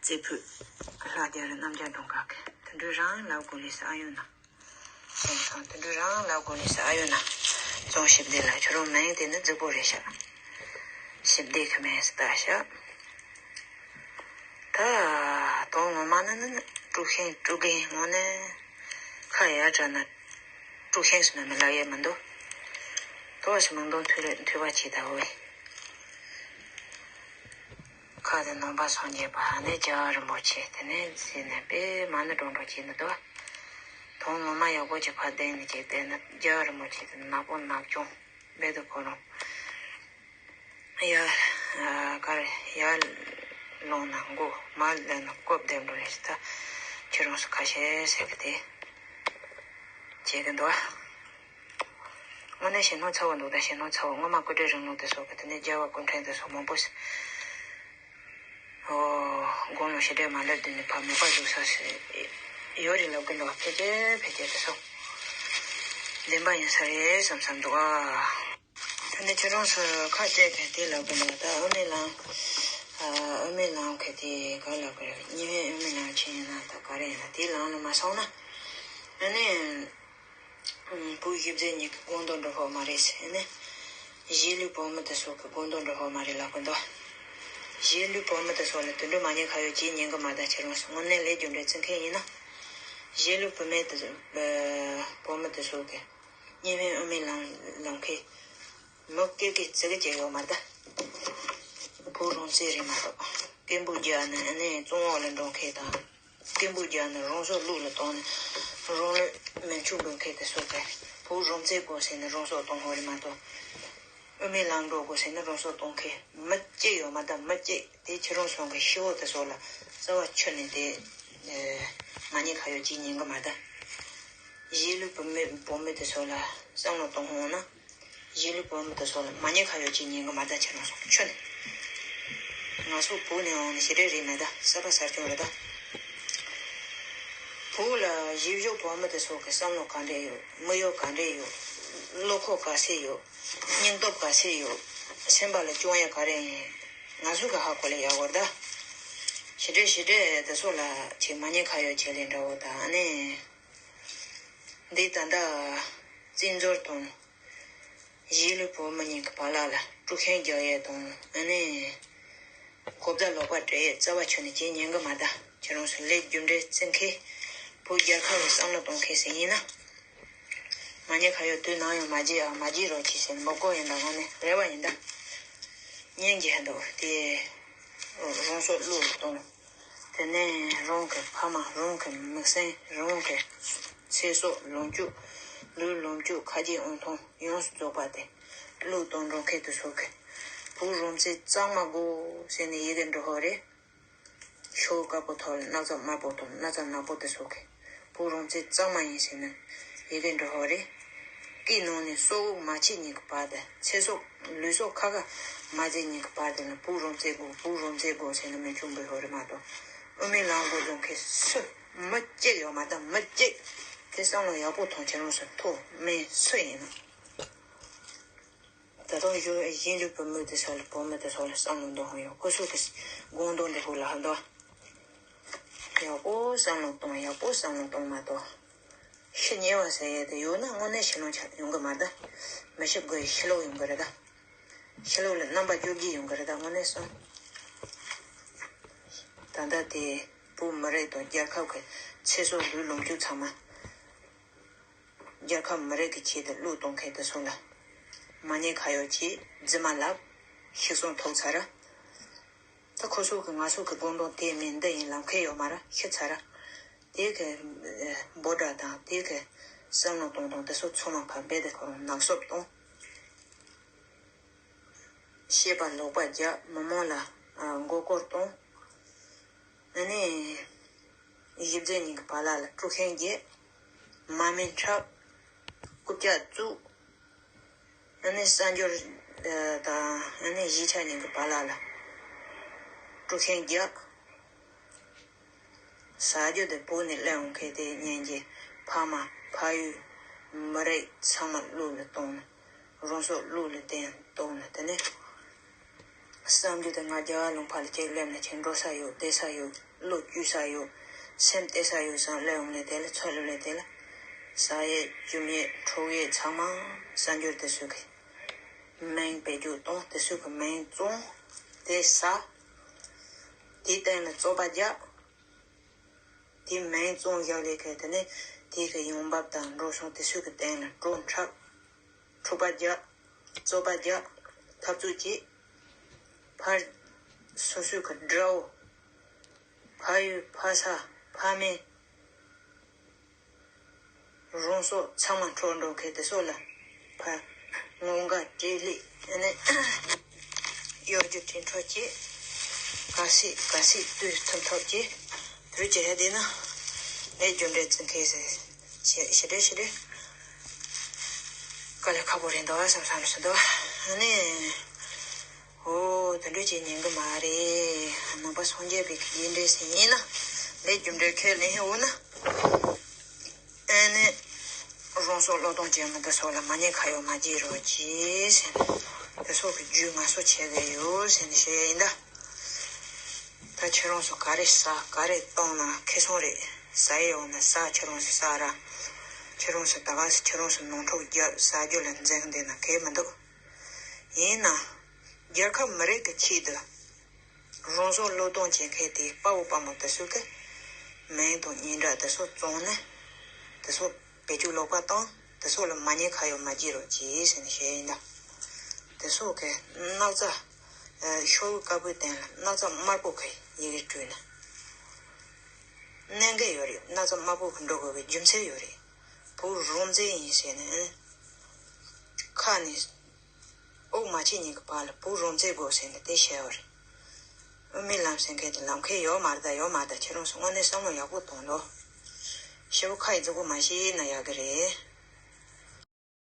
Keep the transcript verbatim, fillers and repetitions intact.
རྩེ་ཕུད། ལྷ་རྒྱལ་རི་རྣམ་རྒྱལ་སྒྲུང་ཁག་གི་དུད་འགྲོ་རང་ལ་གོ་ལི་ས་ཨ་ཡོད་ན། སེམས་ཁང་དུད་འགྲོ་རང་ལ་གོ་ལི་ས་ཨ་ཡོད་ན། ཙོང་ཞིབ་བདེ་ལ་ཁྱོད་རང་མིང་དེ་ནི་རྫིག་པོ་རེད་ཤག་ཞིབ་བདེ་ཁི་མེད་སི་ད་ཤག་ད་དོན་ངོ་མ་ནི་ནི་དཀྲུག་ཤིང་དཀྲུག་རྒན་ངོ་ནི་ཁ་ཡར་དྲག་ན་དཀྲུག་ཤིང་སུ་ན་མི་ལ་ཡེ་མི་འདུག་དོ་ཞིག་མང་དོན་མཐུ་རེ་མཐུ་བ་ཆེ་ད་འོ་ཡེ། ཁ་དེ་ནང་པ་སངས་རྒྱས་པ་ནི་རྒྱལ་བ་རིན་པོ་ཆེ་དེ་ནས་ཟེར་ནས་དཔེ་མ་ནི་འགྲོ་འགྲོ་བྱེད་ནི་འདུག་དོན་ངོ་མ་ཡག་པོ་ཅིག་ཕར་བསྟན་ནས་ཅིག་བསྟན་ན་རྒྱལ་བ་རིན་པོ་ཆེ་དེ་ནག་པོ་ནག་ཅུང་རྦད་དེ་ཁོ་རང་ཡར་གར་ཡར་ལོང་ན་མགོ་མར་ལེན་ན་ལྐོག་བསྡད་འགྲོ་རེད་ད། ཁྱེད་རང་ཚོ་ཁ་ཤས་ཟེར་གི་དེ་བྱེད་གི་འདུག་དངོས་གནས་ཞེ་སྣང་ཚ་བོ་འདུག་ད་ཞེ་སྣང་ཚ་བོ་སྔོན་མ་སྐུ་བགྲེས་རིང་ལུགས་དེ་སོགས་ཀྱི་དེ་ནས་རྒྱལ་བ་སྐུ་ཕྲེང་དེ་སོགས་མང་པོ་ཞིག་ཨོ། དགུང་ལོ་ཞེ་དྲག་མ་སླེབས་དུས་ནས་ཕ་མེས་པ་བཞུགས་ས་ཞིག་ཡོད་རེད་ལབ་ཀྱི་འདུག་ཕལ་ཆེར་ཕལ་ཆེར་དེ་སོགས་བདེན་པ་ཡིན་ས་རེད་བསམ་བསམ་འདུག་ཨ། ད་ནི་ཁྱེད་རང་ཚོ་ཁ་བཅད་མཁན་དེ་ལབ་ཀྱི་འདུག་ད་ཨ་མའི་ལམ། ཨ་མའི་ལམ་ག་དེ་ག་ལབ་ཀྱི་རེད། གཉིས་སྨན་ཨ་མའི་ལམ་ཆེན་ཡིན་ན་ད་ག་རེ་ཡིན་ན་དེའི་ལམ་ལ་མ་སོང་ན། ཨ་ནི། བུ་གཞིས་རྩེ་གཉིས་ཀྱི་དགོངས་དོན་འགྲོ་ཧོ་མ་རེད་ཟེར་ནས། གཞིས་ལུས་བོད་མི་དེ་ཚོ་གི་དགོངས་དོན་འགྲོ་ཧོ་མ་རེད་ལབ་གི་འདུག་གཞིས་ལུས་བོད་མི་དེ་ཚོ་ལ་དུད་འགྲོ་མ་ཉེས་ཁ་གཡོག་ཅིག་ཉན་གི་མ་ད་ཁྱེད་རང་ཚོ་དངོས་གནས་ལས་རྒྱུ་འབྲས་བརྩི་མཁན་ཡིན་ན། གཞིས་ལུས་བུད་མེད་དེ་ཚོ་བོད་མི་དེ་ཚོ་གི་གཉིས་སྨན་ཨ་མའི་ལམ་ལམ་ཁའི་མི་སྐད་ཀྱི་ཙི་གེ་ཅིག་ཡོད་མ་ད། བུ་རོང་ཚེ་རིང་མ་གཏོགས་སྐད་འབོད་རྒྱག་ནས་ཨ་ནི་བཙོན་འོག་ལ་འགྲོ་མཁན་དང་། སྐད་འབོད་རྒྱག་ནས་རང་སྲོག་བློས་ལ་བཏང་ནས་རང་ལུས་མེ་མཆོད་འབུལ་མཁན་དེ་ཚོ་གིས་བུ་རོང་ཚེ་དགོས་ཟེར་ནས་རང་སྲོག་གཏོང་ཧོ་རེད་མ་གཏོགས། ཨ་མའི་ལམ་འགྲོ་དགོས་ཟེར་ནས་རང་སྲོག་གཏོང་མཁན་མི་གཅིག་ཡོད་མ་ད་མི་གཅིག་དེ་ཁྱེད་རང་ཚོ་གི་ཤི་བོ་དེ་ཚོ་ལ་རྩ་བ་ཆུད་ནས་དེ་མ་ཉེས་ཁ་གཡོག་ཅིག་ཉན་གི་མ་ད། གཞིས་ལུས་བུད་མེད་བུད་མེད་དེ་ཚོ་ལ་བསམ་བློ་གཏོང་ཧོ་ན། གཞིས་ལུས་བོད་མི་དེ་ཚོ་ལ་མ་ཉེས་ཁ་གཡོག་ཅིག་ཉན་གི་མ་ད་ཁྱེད་རང་ཚོ་ཆོད་ནས། ང་ཚོ་བོད་ནས་འོང་ནས་ཞེ་དྲག་རེད་མེད་ད་གསར་པ་གསར་བྱུང་རེད་ད། བོད་ལ་གཞིས་བཞུགས་བོད་མི་དེ་ཚོ་གི་བསམ་བློ་ག་འདྲས་ཡོད། དམིགས་ཡུལ་ག་འདྲས་ཡོད། བློ་ཁོག་ག་ཚད་ཡོད། སྙིང་སྟོབས་ག་ཚད་ཡོད། སེམས་པ་ལ་སྐྱོན་ཡ་ག་རེ་ཡིན། ང་ཚོ་གི་ཧ་གོ་ལས་ཡག་གོ་རེད་ད། ཞེ་དྲག་ཞེ་དྲག་དེ་ཚོ་ལ་ཁྱེད་མ་ཉེས་ཁ་གཡོག་བྱེད་ལས་འདྲ་བོ་ད་ཨ་ནི། འདི་ད་ལྟ་བཙན་འཛུལ་དང་། གཞིས་ལུས་བོད་མི་གཉིས་ཀྱི་བར་ལ་ལ་དཀྲུག་ཤིང་རྒྱག་ཡས་དང་ཨ་ནི། གོ་བརྡ་ལོག་པ་སྤྲད་ཡས་རྩ་བ་ཆོད་ནས་ཁྱེད་ཉན་གི་མ་ད། ཁྱེད་རང་ཚོ་ལས་རྒྱུ་འབྲས་བརྩི་མཁན། བོད་རྒྱལ་ཁབ་ལ་བསམ་བློ་གཏོང་མཁན་ཞིག་ཡིན་ན། མ་ཉེས་ཁ་གཡོག་དུས་ནམ་ཡང་མ་བརྗེད་ཨ་མ་བརྗེད་རོགས་གྱིས་ཟེར་མོ་གོ་ཡིན་ད་དངོས་གནས་རེ་བ་ཡིན་ད། སྙིང་རྗེ་ཧ་འདུག་དེ། རང་སྲོག་བློས་གཏོང་། དེ་ནས་རང་གི་ཕ་མ་རང་གི་མིང་སྲིང་རང་གི་ཚེ་སྲོག་ལོངས་སྤྱོད་ལུས་ལོངས་སྤྱོད་ཁ་རྗེ་ཨང་ཐང་ཡོངས་སུ་རྫོགས་པ་དེ་བློས་གཏོང་འགྲོ་མཁན་དེ་ཚོ་གི་བུ་རོང་ཚེ་གཙང་མ་དགོས་ཟེར་ནས་ཡི་གེ་འབྲི་ཧོ་རེད། ཤོག་དཀར་པོ་ཐོག་ལ་སྣག་ཚ་དམར་པོ་དང་སྣག་ཚ་ནག་པོ་དེ་ཚོ་གི་བུ་རོང་ཚེ་གཙང་མ་ཡིན་ཟེར་ནས་ཡི་གེ་འབྲི་ཧོ་རེད། སྐེ་ནང་ནས་སྲོག་དབུགས་མ་ཆད་གཉིས་ཀྱི་བར་དུ་ཚེ་སྲོག་ལུས་སྲོག་ཁ་ཁ་མ་ཟད་གཉིས་ཀྱི་བར་དུ་ལ་བུ་རོང་ཚེ་དགོས་བུ་རོང་ཚེ་དགོས་ཟེར་ནས་མེ་མཆོད་འབུལ་ཧོ་རེད་མ་གཏོགས། དབུ་མའི་ལམ་འགོ་འཛུགས་མཁན་སུ་མི་གཅིག་ཡོད་མ་ད་མི་གཅིག་དེ་བསམ་བློ་ཡག་པོ་ཐོངས་ཁྱེད་རང་ཚོ་མཐོ་དམན་སུ་ཡིན་ན། ད་དུང་གཞོན་གཞོན་ལུས་བུད་མེད་དེ་ཚོ་ལ་བུད་མེད་དེ་ཚོ་ལ་བསམ་བློ་གཏོང་ཧང་ཡོད་ཁོ་ཚོ་གི་དགོངས་དོན་འདི་ཧུ་ལ་ཧ་འདུག་ཡག་པོ་བསམ་བློ་གཏོང་ཡག་པོ་བསམ་བློ་གཏོང་མ་གཏོགས། ཤི་ཉེ་བ་ཟེར་ཡས་དེ་ཡོད་ན་དངོས་གནས་ཤི་ལོང་ཆ་ཡོང་གི་མ་རེད་ད། མི་ཤི་དགོས་ཤི་ལོག་ཡོང་གི་རེད་ད། ཤི་ལོག་ལ་རྣམ་པ་བཅོ་བརྒྱད་ཡོང་གི་རེད་ད་དངོས་གནས་སོང་། ད་ལྟ་དེ་བོད་མི་རིགས་དང་རྒྱལ་ཁབ་ཀྱི་ཚེ་སྲོག་ལུས་ལོངས་སྤྱོད་ཚང་མ། རྒྱལ་ཁབ་མི་རིགས་ཀྱི་ཆེད་དུ་བློས་གཏོང་མཁན་དེ་ཚོ་ལ་མ་ཉེས་ཁ་གཡོག་ཆེད་རྫུན་མ་ལབ་ཤི་གསོན་ཐོབ་ཚར། ད་ཁོ་ཚོ་གི་ང་ཚོ་གི་དགོངས་དོན་དེ་མིན་འདི་ཡིན་ལབ་མཁན་ཡོད་མ་རེད་ཤི་ཚར། དེ་གི་འབོད་སྒྲ་དང་དེ་གི་བསམ་བློ་གཏོང་སྟངས་དེ་ཚོ་ཚང་མ་ཕར་རྦད་དེ་ཁོ་རང་ནག་སོབ་གཏོང་། བཤད་པ་ལོག་པ་རྒྱག་མི་མང་ལ་མགོ་སྐོར་གཏོང་། ཨ་ནི། གཞི་རྫས་གཉིས་ཀྱི་བར་ལ་ལ་དཀྲུག་ཤིང་རྒྱག་མ་སྨད་འཁྲབ། རྐུབ་བཀྱག་བཙུགས། ཨ་ནི་གསར་འབྱོར་དང་ཨ་ནི་གཞིས་ཆགས་གཉིས་ཀྱི་བར་ལ་ལ་དཀྲུག་ཤིང་རྒྱག་ཟ་རྒྱུ་དེ་བོད་ནས་སླེབས་འོང་མཁན་དེ་ཉན་གྱི་ཕ་མ་ཕ་ཡུལ་མི་རིགས་ཚང་མ་བློ་ལ་གཏོང་ནས་རང་སྲོག་བློ་ལ་བརྟེན་གཏོང་ནས་དེ་ནས། བསམ་རྒྱུ་དེ་ང་རྒྱ་གར་ལུང་པ་ལ་ཅིག་སླེབས་ནས་ཁྱེད་འགྲོ་ས་ཡོད་བསྡད་ས་ཡོད་བློ་བཅོས་ས་ཡོད་སེམས་གཏད་ས་ཡོད་བསམ་སླེབས་འོང་ནས་དེ་ལ་ཚོ་སླེབས་ནས་དེ་ལ་ཟ་ཡས་བཅུམ་ཡས་འཁྲུག་ཡས་ཚང་མ་གསར་འབྱོར་དེ་ཚོ་གི་མིང་བེད་སྤྱོད་གཏོང་དེ་ཚོ་གི་མིང་བཙོང་དེ་ཟ། དེའི་སྟེང་ལ་བཙོག་པ་རྒྱག་དེ་མིང་བཙོང་བཞག་ལས་ཀ་དེ་ནས་དེ་གི་ཡོང་འབབ་དང་འགྲོ་སོང་དེ་ཚོ་གི་སྟེང་ལ་བྲོ་འཁྲབ། འཁྲུག་པ་རྒྱག་བཙོག་པ་རྒྱག་འཐབ་རྩོད་བྱེད། ཕར་སོ་སོའི་གི་དགྲ་བོ། ཕ་ཡུལ་ཕ་ས་ཕ་མེས། རང་སྲོག་ཚང་མ་འཕྲོག་འགྲོ་མཁན་དེ་ཚོ་ལ་ཕར་ངོ་དགའ་སྤྲེལ་ལད་ཨ་ནི་གཡོ་སྒྱུ་དྲིན་འཕྲོག་བྱེད། ག་སྲིད་ག་སྲིད་དུས་ཐུབ་ཐོབ་བྱེད། དུས་ཀྱི་ཧད་དེ་ན་ལས་རྒྱུ་འབྲས་བརྩི་མཁན་ཟེར། ཞེ་ཞེ་འདྲ་ཞེ་འདྲ། དཀའ་ལས་ཁག་པོ་རེད་འདུག་བསམ་བསམ་སོང་འདུག་ཨ་ནི། ཨོ་དེ་འདྲ་བྱེད་ཉན་གི་མ་རེད། ནང་པ་སངས་རྒྱས་པའི་རྗེས་འབྲས་ཟིན་ཡིན་ན་ལས་རྒྱུ་འབྲས་ཁས་ལེན་འོ་ན། ཨ་ནི། རང་སྲོག་བློས་གཏོང་བྱེད་མི་འདི་ཚོ་ལ་མ་ཉེས་ཁ་གཡོག་མ་བྱེད་རོགས་གྱིས་ཟེར་ནས། དེ་ཚོ་གི་རྒྱུས་ང་ཚོ་བྱེད་གི་ཡོད་ཟེར་ནས་ཞུ་ཡ་ཡིན་ད། ད་ཁྱེད་རང་ཚོ་ག་རེ་ཟ་ག་རེ་བཏུང་ན་ཁེ་བཟང་རེད། ཟ་ཡི་ཡོང་ན་ཟ། ཁྱེད་རང་ཚོ་ཟ་ར། ཁྱེད་རང་ཚོ་ད་ག་ཁྱེད་རང་ཚོ་ནོར་འཁྲུལ་རྒྱབ་ཟ་རྒྱུ་ལ་འཛེམ་བསྡད་ན་གལ་མི་འདུག་ཡིན་ན། རྒྱལ་ཁབ་མི་རིགས་ཀྱི་ཆེད་དུ། རང་སྲོག་བློས་གཏོང་བྱེད་མཁན་དེ་དཔའ་བོ་དཔའ་མོ་དེ་ཚོ་གི་མིང་དང་སྙན་གྲགས་དེ་ཚོ་བཙོང་ནས་དེ་ཚོ་བེད་སྤྱོད་ལོག་པ་བཏང་དེ་ཚོ་ལ་མ་ཉེས་ཁ་གཡོག་མ་བྱེད་རོགས་གྱིས་ཟེར་ནས་བཤད་ཡིན་ད། དེ་ཚོ་གི་སྣག་ཚ། ཤོག་བུ་དཀར་པོའི་སྟེང་ལ་སྣག་ཚ་དམར་པོ་གི་ཡི་གེ་བྲིས་ནས། གནད་འགག་ཡོད་རེད། སྣག་ཚ་དམར་པོ་གི་འགྲོ་དགོས་པའི་རྒྱུ་མཚན་ཡོད་རེད། བུ་རོང་ཙེ་ཡིན་ཟེར་ནས། ཁ་ནས། དབུགས་མ་ཆད་གཉིས་ཀྱི་བར་ལ་བུ་རོང་ཙེ་དགོས་ཟེར་ནས་དེ་བཤད་པ་རེད། དབུ་མའི་ལམ་ཟེར་མཁན་དེ་ལམ་ཁ་ཡོད་མ་རེད་ད། ཡོད་མ་རེད་ད། ཁྱེད་རང་ཚོ་དངོས་གནས་བསམ་བློ་ཡག་པོ་གཏོང་རོགས། ཞེ་པོ་ཁ་ཡི་མཛུབ་གུ་མ་བཤད་ན་ཡག་གི་རེད།